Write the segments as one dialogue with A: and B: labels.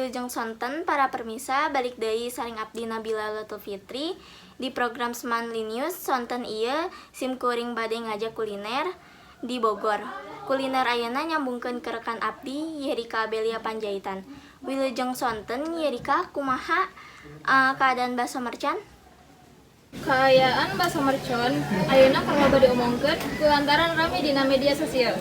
A: Wilujeng sonten para permisa, balik deui sareng abdi Nabila Latul Fitri di program Smanli News. Sonten ieu sim kuring bade ngajak kuliner di Bogor. Kuliner ayeuna nyambungkeun ke rekan abdi Yerika Abelia Panjaitan. Wilujeng sonten Yerika, kumaha keadaan bakso mercon?
B: Kaayaan bakso mercon ayeuna keur loba diomongkeun kulantaran rame dina media sosial.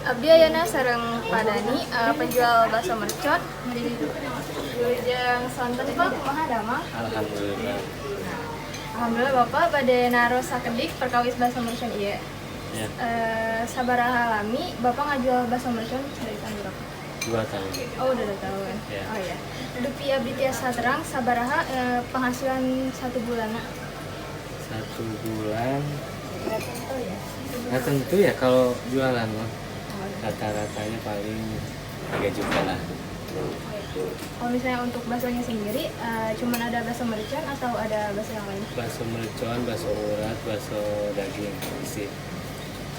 B: Abdi ayeuna sareng Pak Dani, penjual bakso mercon. Wilujeng sonten, Pak, kumaha damang?
C: Alhamdulillah.
B: Alhamdulillah. Bapak bade naros sakedik perkawis bakso mercon ieu.
C: Ya.
B: Sabaraha lami Bapak ngajual bakso mercon, dari tahun berapa?
C: 2 tahun.
B: Oh, udah 2 tahun.
C: Ya.
B: Oh iya. Dupi abdi tiasa terang sabaraha penghasilan satu bulan?
C: Satu bulan
B: Nggak tentu ya.
C: Nggak tentu ya, kalau jualan mah rata-ratanya paling 3 juta lah.
B: Kalau misalnya untuk baksonya sendiri, cuman ada bakso mercon atau ada bakso yang lain?
C: Bakso mercon, bakso urat, bakso daging isi.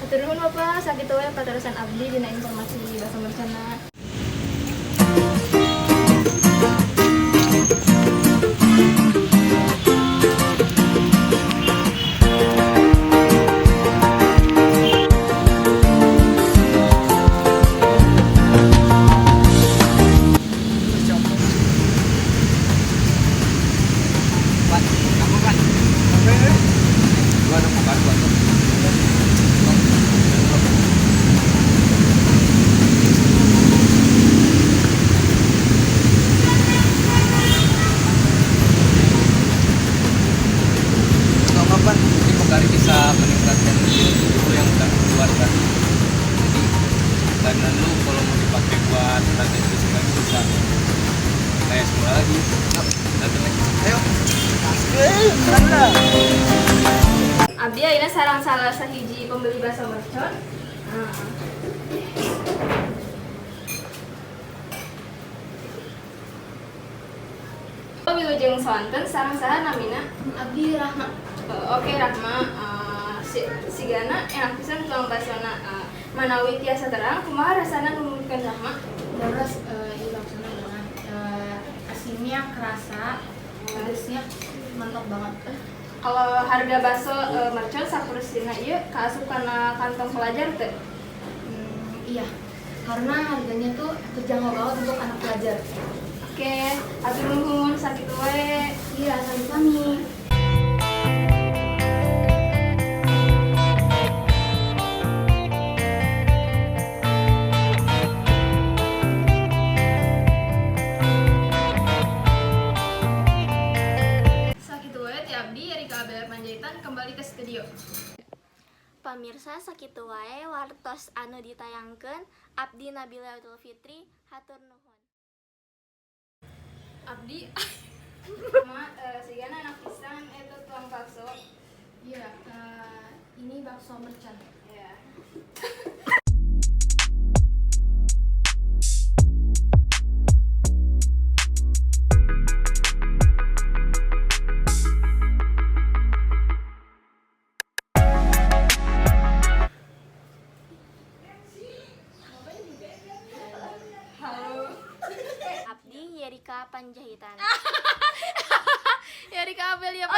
B: Hatur nuhun Bapak, sakitu we patarosan abdi dina informasi bakso merconna.
D: Pan, kamu pan. Gua ada bukan gua tuh. Atau apa, Pan? Ini Pocari bisa meningkatkan yield lu yang udah keluar kan. Jadi badan lu kalau mau dipakai buat latihan fisik lagi bisa kayak semula lagi. Yuk, latihan lagi. Ayo.
B: Abdi ayeuna sareng salah sahiji pembeli bakso mercon. Nah. Wilujeng sonten, sareng saha namina?
E: Abdi Rahma.
B: Oke Rahma, sigana enak pisan tuang basona. Manawi tiasa terang kumaha rasana numutkeun Rahma?
E: Terus ini baksona banget. Asinnya kerasa, pedesnya mantap banget.
B: Kalau harga bakso mercon saporsina ieu kaasup kana kantong pelajar teu?
E: Iya, karena harganya tuh terjangkau banget untuk anak pelajar.
B: Oke, hatur nuhun, sakitu we.
E: Iya, sami-sami.
B: Sakitu we ti abdi Erika Abel Panjaitan, kembali ke studio.
A: Pamirsa, sakitu wae wartos anu ditayangkeun abdi Nabila Abdul Fitri, hatur nuhun.
B: Abdi Ma, sigana enak pisan eta tuang bakso.
E: Iya, ini bakso mercon.
B: Ya. Halo.
A: Abdi Yerika Panjaitan.
B: Erika Abelia.